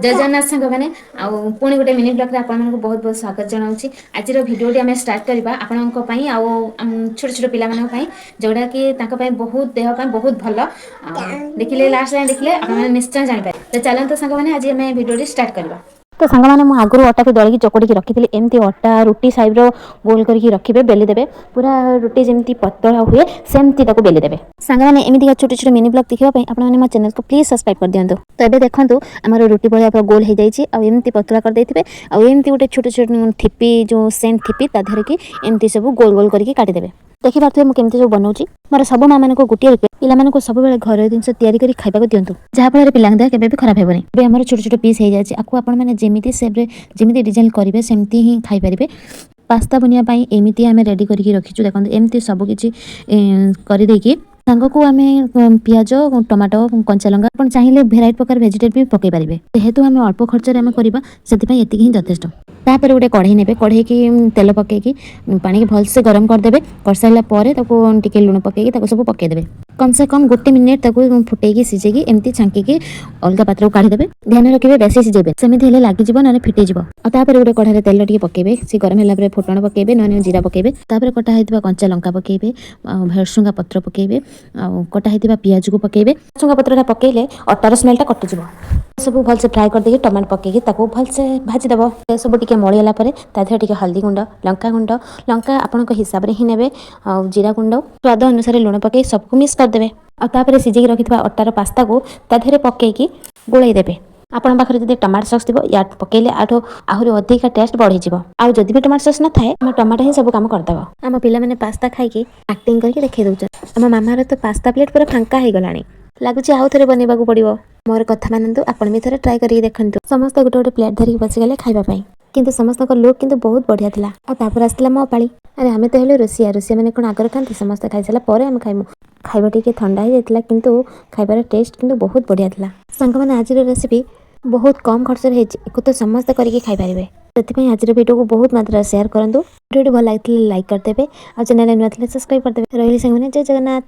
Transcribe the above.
ଜୟ ଜଗନ୍ନାଥ ସାଙ୍ଗମାନେ, ଆଉ ପୁଣି ଗୋଟେ ମିନି ବ୍ଲଗ୍ରେ ଆପଣମାନଙ୍କୁ ବହୁତ ବହୁତ ସ୍ୱାଗତ ଜଣାଉଛି। ଆଜିର ଭିଡ଼ିଓଟି ଆମେ ଷ୍ଟାର୍ଟ କରିବା ଆପଣଙ୍କ ପାଇଁ ଆଉ ଛୋଟ ଛୋଟ ପିଲାମାନଙ୍କ ପାଇଁ, ଯେଉଁଟାକି ତାଙ୍କ ପାଇଁ ବହୁତ, ଦେହ ପାଇଁ ବହୁତ ଭଲ। ଆଉ ଦେଖିଲେ, ଲାଷ୍ଟ ଯାଏଁ ଦେଖିଲେ ଆପଣମାନେ ନିଶ୍ଚୟ ଜାଣିପାରିବେ। ତ ଚାଲନ୍ତୁ ସାଙ୍ଗମାନେ, ଆଜି ଆମେ ଭିଡ଼ିଓଟି ଷ୍ଟାର୍ଟ କରିବା। ତ ସାଙ୍ଗମାନେ, ମୁଁ ଆଗରୁ ଅଟାକୁ ଦଳିକି ଚକଟିକି ରଖିଥିଲି। ଏମିତି ଅଟା ରୁଟି ସାଇଜ୍ର ଗୋଲ କରିକି ରଖିବେ, ବେଲି ଦେବେ। ପୁରା ରୁଟି ଯେମିତି ପତଳା ହୁଏ, ସେମିତି ତାକୁ ବେଲି ଦେବେ। ସାଙ୍ଗମାନେ, ଏମିତିକା ଛୋଟ ଛୋଟ ମିନି ବ୍ଲଗ୍ ଦେଖିବା ପାଇଁ ଆପଣମାନେ ମୋ ଚ୍ୟାନେଲକୁ ପ୍ଲିଜ୍ ସବସ୍କ୍ରାଇବ୍ କରିଦିଅନ୍ତୁ। ତ ଏବେ ଦେଖନ୍ତୁ, ଆମର ରୁଟି ଭଳିଆ ପୁରା ଗୋଲ ହେଇଯାଇଛି। ଆଉ ଏମିତି ପତଳା କରିଦେଇଥିବେ। ଆଉ ଏମିତି ଗୋଟେ ଛୋଟ ଛୋଟ ଠିପି, ଯେଉଁ ସେଣ୍ଟ ଠିପି, ତା ଦେହରେ କି ଏମିତି ସବୁ ଗୋଲ ଗୋଲ କରିକି କାଟିଦେବେ। ଦେଖିପାରୁଥିବେ ମୁଁ କେମିତି ସବୁ ବନଉଛି। ମୋର ସବୁ ମାମାନଙ୍କୁ ଗୋଟିଏ ରିକ୍ୱେଷ୍ଟ, ପିଲାମାନଙ୍କୁ ସବୁବେଳେ ଘରୋଇ ଜିନିଷ ତିଆରି କରି ଖାଇବାକୁ ଦିଅନ୍ତୁ, ଯାହାଫଳରେ ପିଲାଙ୍କ ଦେହ କେବେ ବି ଖରାପ ହେବନି। ଏବେ ଆମର ଛୋଟ ଛୋଟ ପିସ୍ ହେଇଯାଇଛି। ଆକୁ ଆପଣମାନେ ଯେମିତି ସେପ୍ରେ, ଯେମିତି ଡିଜାଇନ୍ କରିବେ, ସେମିତି ହିଁ ଖାଇପାରିବେ। ପାସ୍ତା ବନେଇବା ପାଇଁ ଏମିତି ଆମେ ରେଡ଼ି କରିକି ରଖିଛୁ। ଦେଖନ୍ତୁ, ଏମିତି ସବୁ କିଛି କରିଦେଇକି ସାଙ୍ଗକୁ ଆମେ ପିଆଜ, ଟମାଟୋ, କଞ୍ଚା ଲଙ୍କା, ଆପଣ ଚାହିଁଲେ ଭେରାଇଟି ପ୍ରକାର ଭେଜିଟେବଲ୍ ବି ପକାଇ ପାରିବେ। ଯେହେତୁ ଆମେ ଅଳ୍ପ ଖର୍ଚ୍ଚରେ ଆମେ କରିବା, ସେଥିପାଇଁ ଏତିକି ହିଁ ଯଥେଷ୍ଟ। ତାପରେ ଗୋଟେ କଢ଼େଇ ନେବେ। କଢ଼େଇକି ତେଲ ପକାଇକି ପାଣିକି ଭଲସେ ଗରମ କରିଦେବେ। କରିସାରିଲା ପରେ ତାକୁ ଟିକେ ଲୁଣ ପକାଇକି ତାକୁ ସବୁ ପକାଇଦେବେ। କମ୍ ସେ କମ୍ ଗୋଟେ ମିନିଟ୍ ତାକୁ ଫୁଟେଇକି, ସିଝେଇକି, ଏମିତି ଛାଙ୍କିକି ଅଲଗା ପାତ୍ରକୁ କାଢ଼ିଦେବେ। ଧ୍ୟାନ ରଖିବେ, ବେଶୀ ସିଝେଇବେ, ସେମିତି ହେଲେ ଲାଗିଯିବ, ନହେଲେ ଫିଟିଯିବ। ଆଉ ତାପରେ ଗୋଟେ କଢ଼ାରେ ତେଲ ଟିକେ ପକାଇବେ। ସେ ଗରମ ହେଲା ପରେ ଫୁଟଣ ପକାଇବେ, ନହେଲେ ଜିରା ପକାଇବେ। ତାପରେ କଟା ହେଇଥିବା କଞ୍ଚା ଲଙ୍କା ପକାଇବେ ଆଉ ଭେରସୁଙ୍ଗା ପତ୍ର ପକାଇବେ ଆଉ କଟା ହେଇଥିବା ପିଆଜକୁ ପକାଇବେ। ଭେରସୁଙ୍ଗା ପତ୍ରଟା ପକାଇଲେ ଅଟାର ସ୍ମେଲଟା କଟିଯିବ। ସବୁ ଭଲସେ ଫ୍ରାଏ କରିଦେଇକି ଟମାଟୋ ପକାଇକି ତାକୁ ଭଲସେ ଭାଜିଦେବ। ସବୁ ଟିକେ ମଳିଗଲା ପରେ ତା ଦେହରେ ଟିକେ ହଳଦୀ ଗୁଣ୍ଡ, ଲଙ୍କା ଗୁଣ୍ଡ, ଲଙ୍କା ଆପଣଙ୍କ ହିସାବରେ ହିଁ ନେବେ, ଆଉ ଜିରା ଗୁଣ୍ଡ, ସ୍ୱାଦ ଅନୁସାରେ ଲୁଣ ପକାଇ ସବୁକୁ ମିକ୍ସ କରିଦେବେ। ଆଉ ତାପରେ ସିଝେଇକି ରଖିଥିବା ଅଟାର ପାସ୍ତାକୁ ତା ଦେହରେ ପକାଇକି ଗୋଳେଇ ଦେବେ। ଆପଣଙ୍କ ପାଖରେ ଯଦି ଟମାଟୋ ସସ୍ ଥିବ, ୟା ପକେଇଲେ ଆଠୁ ଆହୁରି ଅଧିକା ଟେଷ୍ଟ ବଢ଼ିଯିବ। ଆଉ ଯଦି ବି ଟମାଟୋ ସସ୍ ନଥାଏ, ଆମ ଟମାଟୋ ହିଁ ସବୁ କାମ କରିଦେବ। ଆମ ପିଲାମାନେ ପାସ୍ତା ଖାଇକି ଆକ୍ଟିଂ କରିକି ଦେଖେଇ ଦେଉଛନ୍ତି। ଆମ ମାମାର ତ ପାସ୍ତା ପ୍ଲେଟ୍ ପୁରା ଫାଙ୍କା ହେଇଗଲାଣି। ଲାଗୁଛି ଆଉ ଥରେ ବନେଇବାକୁ ପଡ଼ିବ। ମୋର କଥା ମାନନ୍ତୁ, ଆପଣ ବି ଥରେ ଟ୍ରାଏ କରିକି ଦେଖନ୍ତୁ। ସମସ୍ତେ ଗୋଟେ ଗୋଟେ ପ୍ଲେଟ୍ ଧରିକି ବସିଗଲେ ଖାଇବା ପାଇଁ। କିନ୍ତୁ ସମସ୍ତଙ୍କ ଲୁକ୍ କିନ୍ତୁ ବହୁତ ବଢ଼ିଆ ଥିଲା। ଆଉ ତାପରେ ଆସିଥିଲା ମୋ ପାଳି। ଆରେ, ଆମେ ତ ହେଲୁ ରୋଷିଆ। ରୋଷିଆ ମାନେ କ'ଣ ଆଗରେ ଖାଆନ୍ତି? ସମସ୍ତେ ଖାଇସାରିଲା ପରେ ଆମେ ଖାଇମୁ। ଖାଇବା ଟିକେ ଥଣ୍ଡା ହେଇଯାଇଥିଲା, କିନ୍ତୁ ଖାଇବାର ଟେଷ୍ଟ କିନ୍ତୁ ବହୁତ ବଢ଼ିଆ ଥିଲା। ସାଙ୍ଗମାନେ, ଆଜିର ରେସିପି ବହୁତ କମ୍ ଖର୍ଚ୍ଚରେ ହେଇଛି। ଏକୁ ତ ସମସ୍ତେ କରିକି ଖାଇପାରିବେ। ସେଥିପାଇଁ ଆଜିର ଭିଡ଼ିଓକୁ ବହୁତ ମାତ୍ରାରେ ସେୟାର କରନ୍ତୁ। ଭିଡ଼ିଓଟି ଭଲ ଲାଗିଥିଲେ ଲାଇକ୍ କରିଦେବେ ଆଉ ଚ୍ୟାନେଲରେ ନୂଆ ଥିଲେ ସବସ୍କ୍ରାଇବ୍ କରିଦେବେ। ରହିଲି ସାଙ୍ଗମାନେ, ଜୟ ଜଗନ୍ନାଥ।